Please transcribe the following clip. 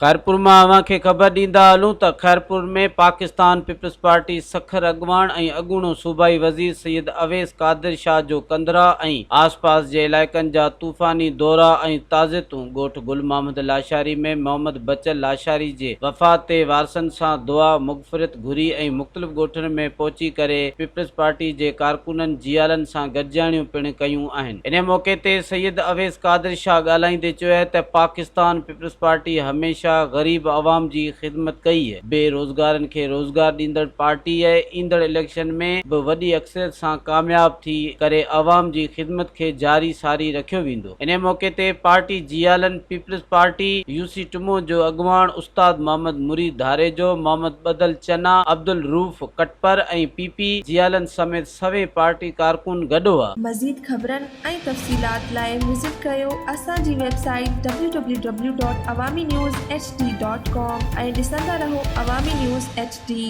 خيرپور مان اوهان کي خبر ڏيندا هلون ته خيرپور ۾ پاڪستان پيپلز پارٽي سکر اڳواڻ ۽ اڳوڻو صوبائي وزير سيد اويس قادر شاهه جو ڪنڌرا ۽ آس پاس جي علائقن جا طوفاني دورا ۽ تعزيتون ڳوٺ گل محمد لاشاري ۾ محمد بچل لاشاري جي وفات تي وارثن سان دعا مغفرت گهري ۽ مختلف ڳوٺن ۾ پهچي ڪري پيپلز پارٽي جي ڪارڪنن جيالن سان گڏجاڻيون پڻ ڪيون آهن. انهي موقعي تي سيد اويس قادر شاهه ڳالهائيندي چيو ته پاڪستان پيپلز پارٽي هميشه غريب عوام جي خدمت ڪئي، بي روزگارن کي روزگار ڏيندڙ پارٽي ايندڙ اليڪشن ۾ به وڏي اڪثريت سان ڪامياب ٿي ڪري عوام جي خدمت کي جاري ساري رکيو ويندو. انهي موقعي تي پارٽي جيالن پيپلز پارٽي يوسي ٽمو جو اڳواڻ استاد محمد مريد ڌاريجو، محمد ٻڌل چنا، عبدالروف ڪٽپر ۽ پي پي جيالن سميت سوين پارٽي ڪارڪن گڏ هئا. مزيد خبرن ۽ تفصيلات لاء وزٽ ڪريو اسان جي website W W W dot Awami news H D dot com ۽ ڏسندا رهو عوامي نيوز ايڇ ڊي.